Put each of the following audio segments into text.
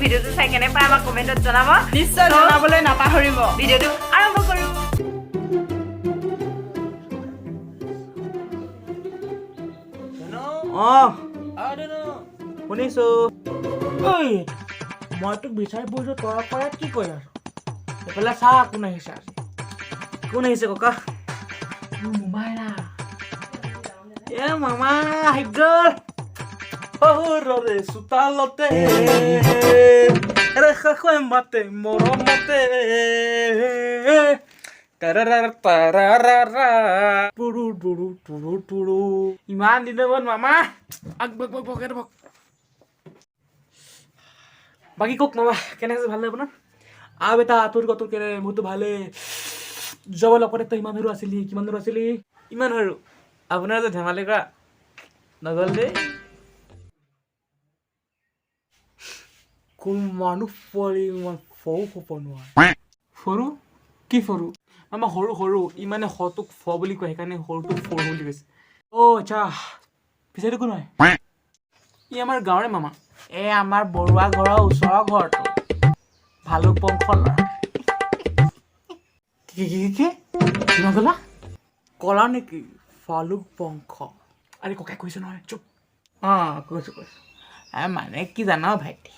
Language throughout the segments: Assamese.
ভিডিঅ'টো চাই কেনে পায় আমাক কমেণ্টত জনাব। নিশ্চয় জনাবলৈ নাপাহৰিব। ভিডিঅ'টো আৰম্ভ কৰোঁ। অঁ, শুনিছো। ঐ, মই তোক বিচাৰি ফুৰিছো, তই আকৌ ইয়াত কি কৰি আছ? এইফালে চা, কোন আহিছে আজি। কোন আহিছে ককা? তোৰ মোমাইৰা। এ মামা আহি গ'ল। শহুৰৰে চোতালতে ৰেখা মাতে মৰমতে তাৰাৰা তাৰাৰা টুৰু টুৰু টুৰু টুৰু। ইমান দিনৰ মূৰত মামা। আগ বক বক বক, ইয়াতে বক। বাকী কওক মামা, কেনে আছে? ভালনে আপোনাৰ? বেটা, তোৰ ক, তোৰ কেনে? মোৰতো ভালে। যোৱাবাৰ লগ পাওঁতে তই ইমান সৰু আছিলি। কিমান সৰু আছিলি? ইমান সৰু। আপোনাৰ যে ধেমালি কৰা নগ'ল দেই। কোন মানুহ পোৱালি ইমান সৰু হ'ব নোৱাৰে? সৰু কি সৰু মামা? সৰু সৰু, ইমানে সটোক ফ বুলি কয়, সেইকাৰণে সৰুটোক সৰু বুলি কৈছে। অ' আচ্ছা, পিছে কোন হয় ই? আমাৰ গাঁৱৰে মামা। এই আমাৰ বৰুৱা ঘৰৰ ওচৰৰ ঘৰটো, ভালুক বংশৰ ল'ৰা। কি কি কি কি কিমান ক'লা? ক'লা নেকি ভালুক বংশ? আৰে ককাই কৈছে নহয়, চুপ। অঁ, কৈছোঁ কৈছোঁ। মানে কি জান ভাইটি,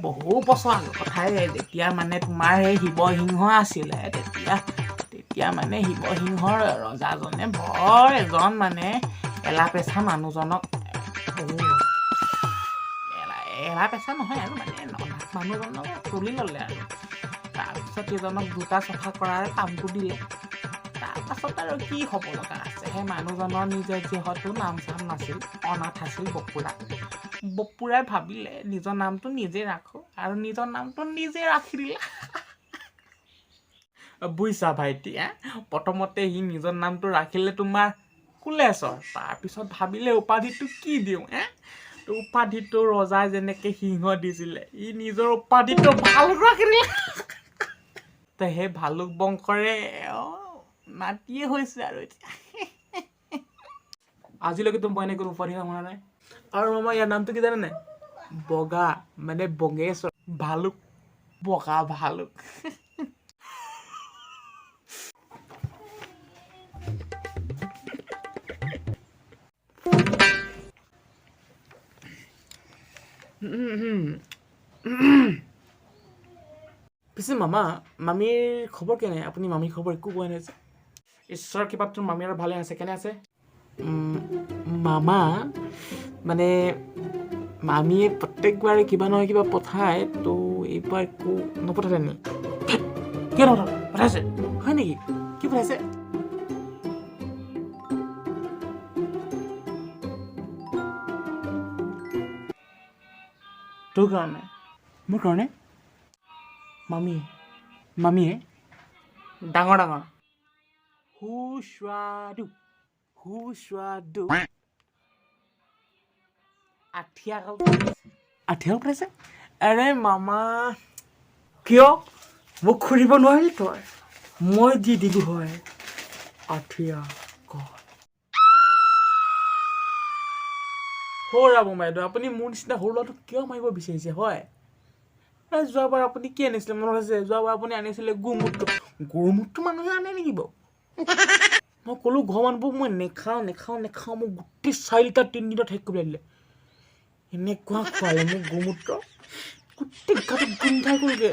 বহু বছৰ আগৰ কথাই, যেতিয়া মানে তোমাৰ সেই শিৱসিংহ আছিলে, তেতিয়া তেতিয়া মানে শিৱসিংহৰ ৰজাজনে বৰ এজন মানে এলা পেচা মানুহজনক, এলা পেচা নহয় আৰু মানে অনাথ মানুহজনক তুলি ল'লে আৰু তাৰপিছত সেইজনক জোতা চফা কৰাৰ কামটো দিলে। তাৰপাছত আৰু কি হ'ব লগা আছে, সেই মানুহজনৰ নিজৰ যিহেতু নাম চাম নাছিল, অনাথ আছিল বপুৰা। বপুৰাই ভাবিলে নিজৰ নামটো নিজে ৰাখোঁ আৰু নিজৰ নামটো নিজে ৰাখি দিলে। বুজিছা ভাইটি? প্ৰথমতে সি নিজৰ নামটো ৰাখিলে তোমাৰ কুলেশ্বৰ। তাৰপিছত ভাবিলে উপাধিটো কি দিওঁ। তো উপাধিটো ৰজাই যেনেকৈ সিংহ দিছিলে, ই নিজৰ উপাধিটো ভালুক ৰাখি দিলে। তো সেই ভালুক বংশৰে নাতিয়ে হৈছে আৰু এতিয়া। আজিলৈকেতো মই এনেকৈ উপাধি শুনা নাই। আৰু মামা, ইয়াৰ নামটো কি জানে নাই? বগা, মানে বগেশ্বৰ ভালুক, বগা ভালুক। পিছে মামা, মামীৰ খবৰ কেনে? আপুনি মামীৰ খবৰ একো কোৱা নাই যে। ঈশ্বৰৰ কৃপাত তোৰ মামী আৰু ভালে আছে। কেনে আছে? মামা, মানে মামীয়ে প্ৰত্যেকবাৰে কিবা নহয় কিবা পঠায়, তো এইবাৰ একো নপঠালে নি? কিয় নপঠালে? পঠাইছে। হয় নেকি? কি পঠাইছে? তোৰ কাৰণে। মোৰ কাৰণে? মামীয়ে মামীয়ে ডাঙৰ ডাঙৰ সুস্বাদু সুস্বাদু আঠিয়া কল। আঠিয়াও পঠাইছে? আৰে মামা, কিয় মোক খুলিব নোৱাৰিলি তই? মই দি দিলোঁ হয় আঠিয়া কল। সৌৰা বাইদেউ, আপুনি মোৰ নিচিনা সৰু ল'ৰাটোক কিয় মাৰিব বিচাৰিছে? হয়, এই যোৱাবাৰ আপুনি কি আনিছিলে মনত আছে? যোৱাবাৰ আপুনি আনিছিলে গোমূত্ৰ। গৰুমূত্ৰ মানুহে আনে নেকি বাৰু? মই ক'লোঁ ঘৰৰ মানুহবোৰ মই নেখাওঁ নেখাওঁ নেখাওঁ, মোক গোটেই 4 লিটাৰ 3 দিনত শেষ কৰি দিলে। এনেকুৱা খুৱালে মোক গোমূত্ৰ, গোটেই গাটো গোন্ধাই গ'লগৈ।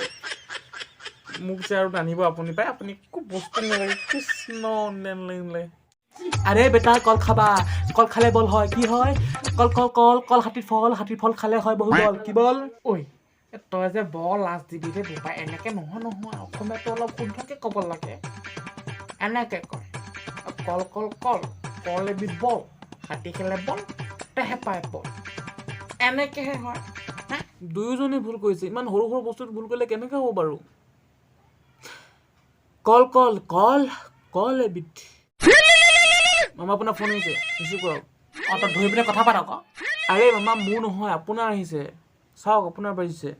মোক যে আৰু নানিব আপুনি পাই, আপুনি একো বস্তু নালাগে। কৃষ্ণ, নালাগে। আৰে বেটা, কল খাবা, কল খালে বল হয়। কি হয়? কল কল কল কল, হাতীৰ ফল, হাতীৰ ফল খালে হয় বহু বল। কি বল? ঐ, তই যে বৰ লাজ দিবি দেই বোপাই। এনেকে নহয় নহয়, অসমীয়াটো অলপ শুদ্ধকে ক'ব লাগে। এনেকে কয়, কল কল কল, কল এবিধ বল, হাতী খেলে বল, তেহে পায় বল। এনেকেহে হয়। দুয়োজনে ভুল কৰিছে। ইমান সৰু সৰু বস্তুত ভুল কৰিলে কেনেকৈ হ'ব বাৰু? কল কল কল, কল এবিধ। মামা, আপোনাৰ ফোন আহিছে, ৰিচিভ কৰক। অঁ, তই ধৰি পিনে কথা পাত আকৌ। আৰে মামা, মোৰ নহয়, আপোনাৰ আহিছে। চাওক, আপোনাৰ বাজিছে।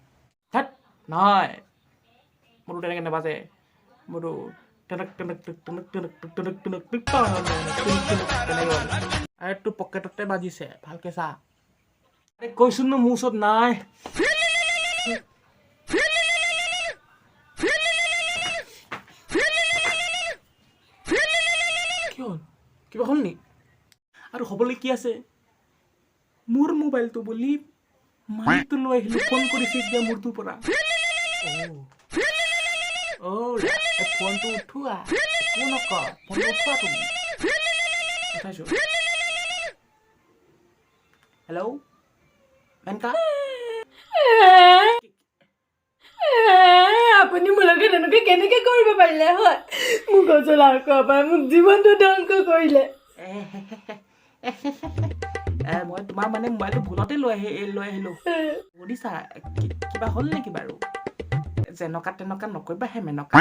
ধেত, নহয়, মোৰতো তেনেকৈ নাবাজে। মোৰতো তেনেক তেনেক তেনেক তেনেক তেনেক তেনেক তেনেক তেনেকে বাজে। আৰে তোৰ পকেটতে বাজিছে, ভালকে চা। আৰে কৈছো ন, মোৰ ওচৰত নাই। কি হ'ল? কিবা হ'ল নি আৰু? হ'বলৈ কি আছে? মোৰ মোবাইলটো বুলি মাইকটো লৈ আহিলোঁ, ফোন কৰিছে এতিয়া মোৰটোৰ পৰা। অ' ফোনটো উঠোৱা, একো নক, ফোনটো উঠোৱা তুমি। উঠাইছোঁ। হেল্ল' মেনকা। আপুনি মোৰ লগত এনেকুৱা কেনেকে কৰিব পাৰিলে হয়? মোক অজলা আকৌ পাই মোক জীৱনটো ধ্বংস কৰিলে। মই তোমাৰ মানে মোবাইলটো ভুলতে লৈ আহিলোঁ বুজিছা। কিবা হ'ল নেকি বাৰু? যেনেকুৱা তেনেকুৱা নকৰিবা হে মেনকা।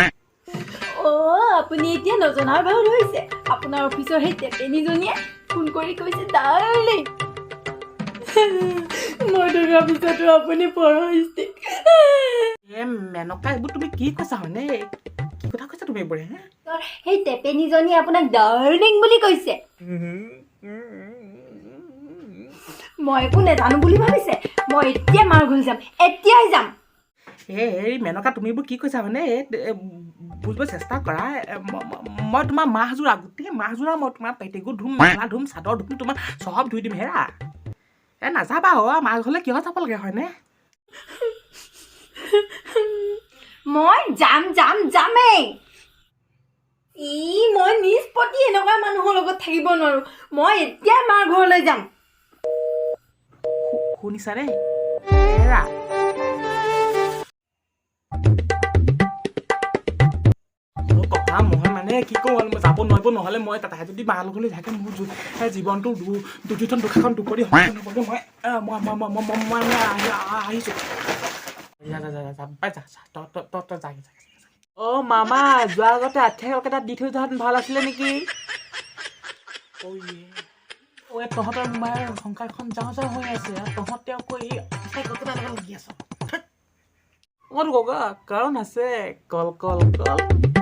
অ', আপুনি এতিয়া নজনাৰ ভাও ধৰিছে। আপোনাৰ অফিচৰ সেই টেপেনীজনীয়ে ফোন কৰি কৈছে, ডাৰ্লিং, মই থকা পিছতো আপুনি পৰহিষ্টিক। এ মেনকা, এইবোৰ তুমি কি কৈছা হয়নে? কি কথা কৈছা তুমি এইবোৰ হে? সেই টেপেনীজনীয়ে আপোনাক ডাৰ্লিং বুলি কৈছে। মই একো নাজানো বুলি ভাবিছে? মই এতিয়া মাৰ ঘৰলৈ যাম, এতিয়াই যাম। এই হেৰি মেনকা, তুমি এইবোৰ কি কৈছা মানে? বুজিব চেষ্টা কৰা। মই তোমাৰ মাহযোৰা, গোটেই মাহযোৰা মই তোমাৰ পেটিকোট ধুম, মেখেলা ধুম, চাদৰ ধুম, তোমাৰ চব ধুই দিম। হেৰা, এ নাযাবা অ' মাৰ ঘৰলৈ। কিয় যাব লাগে হয়নে? মই যাম, যাম, যামেই। ই মই নিষ্পত্তি এনেকুৱা মানুহৰ লগত থাকিব নোৱাৰো। মই এতিয়াই মাৰ ঘৰলৈ যাম। শুনিছানে? হেৰা, অ' ককা, মই মানে কি কওঁ আৰু, মই যাব নোৱাৰিব নহ'লে। মই তাতে যদি মাৰ লগলৈ থাকে, মোৰ জীৱনটো দুখন দুখন দুকৰি হ'বগৈ। মই মই মই মই মই মই মই আহিছোঁ। যা যা যা যা যা যা, তই তই তই তই যা যা। অ' মামা, যোৱাৰ আগতে আঠিয়া কল কেইটা দি থৈ যোৱাহেঁতেন ভাল আছিলে নেকি? অ' তহঁতৰ মাৰ সংসাৰখন যাওঁ যাওঁ হৈ আছে আৰু তহঁতে আকৌ এই আঠিয়া কলকেইটাৰ লগত লাগি আছ। অ' ককা, কাৰণ আছে। কল কল কল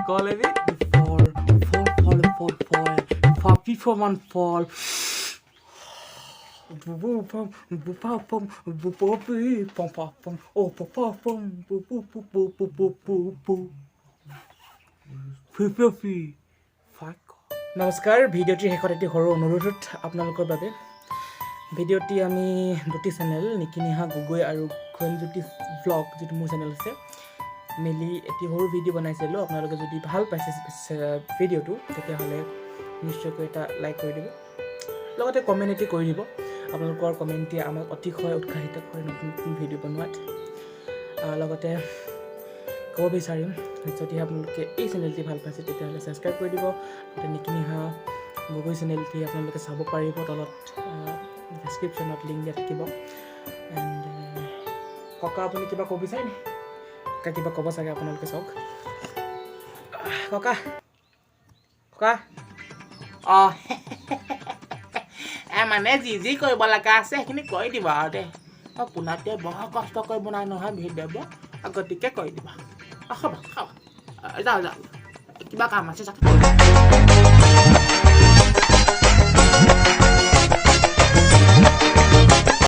কল এবিধ ফল, ফল ফল ফল ফল ফাপি ফমান ফল, বুবু পম বুপা পম বুপি পম পম অ পপা পম বুবু বুবু বুবু বুবু ফি ফি ফি ফাক। নমস্কাৰ। ভিডিঅ'টিৰ শেষত এটি সৰু অনুৰোধ আপোনালোকৰ বাবে। ভিডিঅ'টি আমি দুটি চেনেল নিকিনিহা গগৈ আৰু জ্যোতি ভ্লগ, যিটো মোৰ চেনেল আছে, মিলি এটি সৰু ভিডিঅ' বনাইছিলোঁ। আপোনালোকে যদি ভাল পাইছে ভিডিঅ'টো, তেতিয়াহ'লে নিশ্চয়কৈ এটা লাইক কৰি দিব, লগতে কমেণ্ট এটি কৰি দিব। আপোনালোকৰ কমেণ্টে আমাক অতিশয় উৎসাহিত কৰে নতুন নতুন ভিডিঅ' বনোৱাত। লগতে ক'ব বিচাৰিম, যদি আপোনালোকে এই চেনেলটি ভাল পাইছে, তেতিয়াহ'লে ছাবস্ক্ৰাইব কৰি দিব। লগতে নিকিনিহা গগৈ চেনেলটি আপোনালোকে চাব পাৰিব, তলত ডেছক্ৰিপশ্যনত লিংক দিয়া থাকিব। এণ্ড ককা, আপুনি কিবা ক'ব বিচাৰে নেকি? ককা কিবা ক'ব চাগে, আপোনালোকে চাওক। ককা, ককা। অঁ, মানে যি যি কৰিব লগা আছে সেইখিনি কৰি দিব আৰু দেই। অঁ, পোনাটোৱে বৰ কষ্ট কৰি বনাই নহয় ভিডিঅ'বোৰ, গতিকে কৰি দিবা। হ'ব হ'ব, যাওঁ যাওঁ, কিবা কাম আছে চাগে।